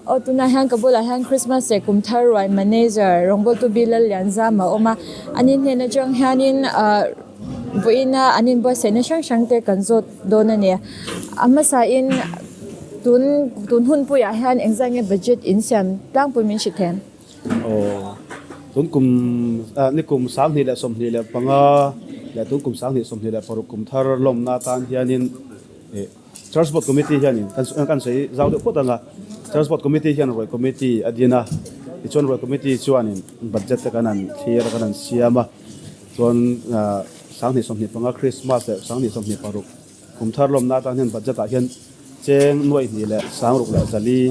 Aw tunah hian ka bulah hian Christmas leh kum thar ruai manager rawngbawltu Bill Lallianzam a awm a ani hnen atang hianin ah vawiina an inbuatsaihna hrang hrang te kan zawt dawn a ni a hmasain tun tun hun puiah hian engzah nge budget in siam tlangpui min hrilh thei ang. Aw tun kum ah ni kum 2025 leh tun kum 2026 kum thar lawmna atan hianin ih Church Board Committee hianin kan kan sawi zau deuh phawt ang a, Church Board Committee hian ruai Committee a din a, tichuan ruai Committee chuanin budget te kan han thlir a, kan han siam a, chuan 2025 Christmas leh 2026 kum thar lawmna atan hian budget ah hian cheng nuaih hnih leh sangruk leh zali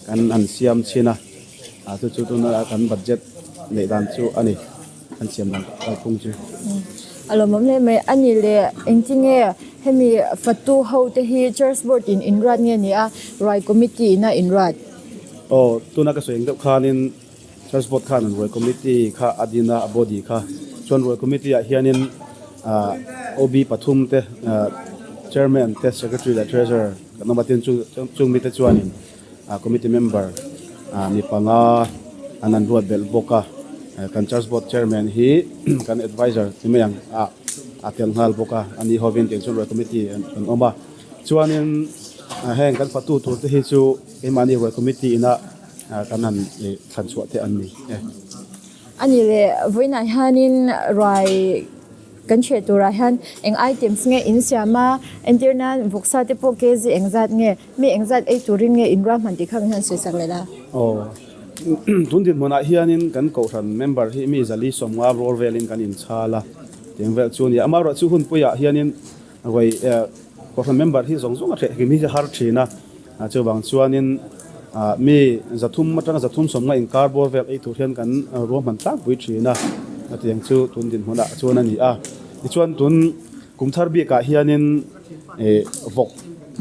kan han siam chhin a, chu chu tuna kan budget neih dan chu a ni. An siam dan kalphung chu. A lawmawm hle mai. A ni leh engtinge hemi fatu ho te hi Church Board in inruat nge ni a, Ruai Committee in a inruat? Aw, tuna ka sawi ang deuh khanin Church Board khan Ruai Committee kha a din a, a body kha. Chuan Ruai Committee ah hianin OB pathum te, Chairman te, Secretary leh Treasurer kan awm a, tin chung mite chuanin Committee member mi panga an an ruat belh bawk a, kan Church Board Chairman hi kan adviser ti mai ang a a tel nghal bawk a, a ni hovin tiang chuan ruai committee an awm a. Chuanin heng kan fatu tur te hi chu keimahni ruai committee ina kan han thlan chhuah te an ni e. A ni leh vawiinah hianin ruai Kan hriat turah hian eng items nge in siam a, entir nan vawksa te pawh kg engzat nge, mi engzat ei turin nge in ruahman tih kha min han sawisak leh la. Aw, tun dinhmunah hianin kan kohhran member hi mi zali sawmnga rual velin kan inchhal a, tiang vel chu a ni a. Amaherawhchu hunpuiah hianin ruai kohhran member hi zawng zawng a hreh hrim hi a har thin a, chuvang chuanin mi zathum atanga zathum sawmnga inkar bawr vel ei tur hian kan ruahman tlangpui thin a, tiang chu tun dinhmunah chuan a ni a. Tichuan tun kum thar bikah hianin vawk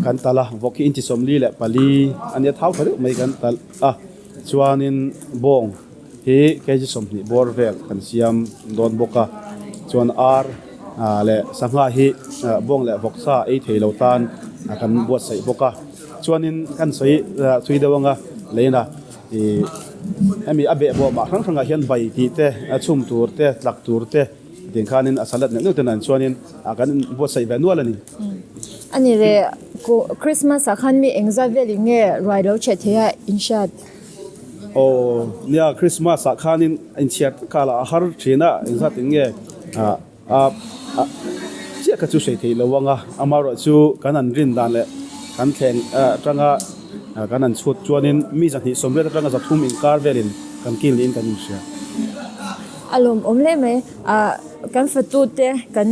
kan talh a, vawk hi inchi 44 a nia thau tha deuh mai kan talh a, chuanin bawng hi kg 20 bawr vel kan siam dawn bawk a, chuan ar leh sangha hi bawng leh vawk sa ei thei lo tan kan buatsaih bawk a. Chuanin kan sawi thui deuh anga leina ih hemi a behbawmah hrang hrangah hian bai tih te, a chhum tur te, tlak tur te tih khanin a salad neuh neuh te nen chuanin kan buatsaih ve nual a ni. A ni le, Christmas ah khan mi engzat velin nge ruai lo chhe thei a inhriat? Aw nia, Christmas ah khanin inchhiar kal a har thin a, engzat in nge a chiah kha chu sawi theih lo ang a, amaherawh chu kan han rin dan leh kan thleng atanga kan han chhut chuanin mi zahnih sawmriat atanga zathum inkar velin kan kil niin kan inhria. A lawmawm hle mai. Kan fatute kan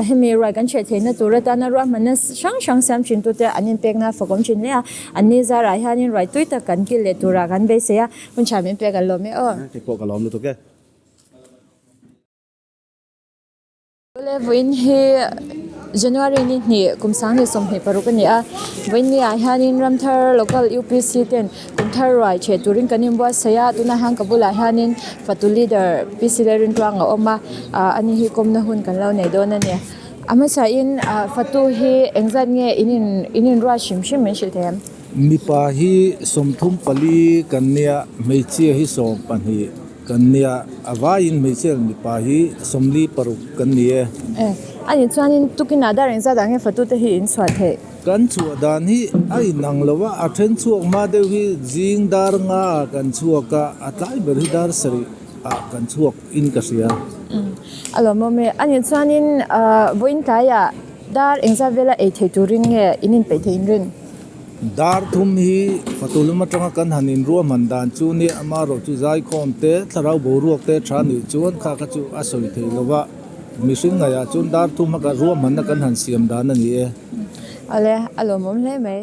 hemi ruai kan chheh theihna tur atana ruahmanna hrang hrang siam thintute an inpekna a fakawm thin hle a, an ni zarah hianin ruai tui tak kan kil leh turah kan beisei a, hun tha min pek an lawm e aw. Kei pawh ka lawm lutuk e. Awle vawiin hi January ni hnih kum 2026 a ni a, vawiin ni ah hianin Ramthar Local UPC ten Kum thar ruai chhe turin kan inbuatsaih a, tunah hian ka bulah hianin fatu leader PC Lalrintluang a awm a, ah ani hi kawmna hun kan lo nei dawn a ni. A hmasain ah fatu hi engzat nge in in in inruat hrim hrim min hrilh thei em? Mipa hi 34 kan nia, hmeichhia hi 12 kan nia, a vaiin hmeichhia leh mipa hi 46 kan ni e. E, ani chuanin tukinah dar engzat ah nge fatu te hi in chhuah theih? Kan chhuah dan hi a inang lo a, a then chhuak hma deuh hi zing dar nga ah kan chhuak a, a tlai ber hi dar sarih ah kan chhuak in ka hria. A lawmawm e. A nih chuanin vawiin tlaiah dar engzat vela ei thei turin nge in inpeih thei in rin? Dar thum hi Fatulum atanga kan han inruahman dan chu nia, amaherawh chu zaikhawm te, thlarau boruak te tha nih chuan kha kha chu a sawi thei lo va. Mihring ngaihah chuan dar thum haka ruahmanna kan han siam dan a ni e. Awle, a lawmawm hle mai.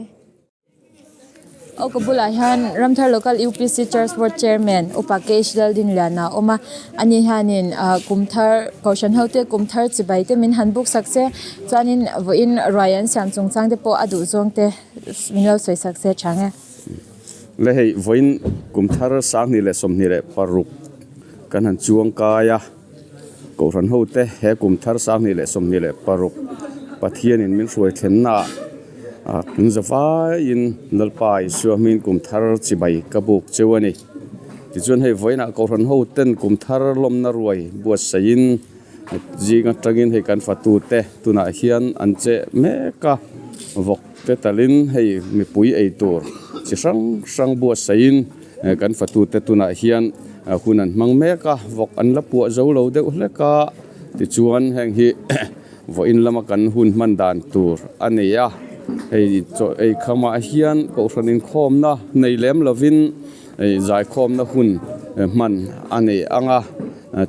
Aw ka bulah hian Ramthar Local UPC Church Board Chairman Upa Kesh Laldinliana a awm a, ani hianin ah kum thar Kohhran ho te kum thar chibai te min han buk sak se, chuanin vawiin ruai an siam chungchang te pawh a duh zawng te min lo sawi sak se tha nge. Le hei vawiin kum thar 2026 kan han chuang kai a. Kohhran hote he kum thar 2026 Pathianin min hruai thlennaah Kan zavaiin Lalpa Isua hmingin kum thar chibai ka buk cheu a ni. Tichuan hei vawiinah Kohhran ho ten kum thar lawmna ruai buatsaihin zing atangin hei kan fatute tunah hian an cheh mek a, vawk te talin hei mipui ei tur chi hrang hrang buatsaihin kan fatute tunah hian hun an hmang mek a, vawk an la puah zo lo deuh hlek a, tichuan heng hi Vawiin lama kan hun hman dan tur a nei a, hei chaw ei khamah hian kohhran inkhawmna nei lem lovin zaikhawmna hun hman a nei ang a,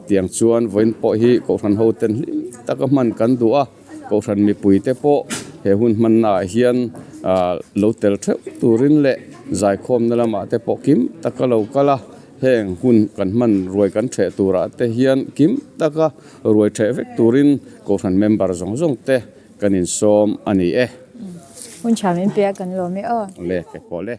tiang chuan vawiin pawh hi kohhran ho ten hlim taka hman kan duh a, kohhran mipui te pawh he hun hmanna ah hian ah lo tel theuh turin leh zaikhawmna lamah te pawh kim taka lo kal a, heng hun kan hman ruai kan theh turah te hian kim taka. Ruai ṭheh vek turin Kohhran member zawng zawng te kan insawm a ni e. Hun ṭha min pe a kan lawm e aw. Le, ke pawh le.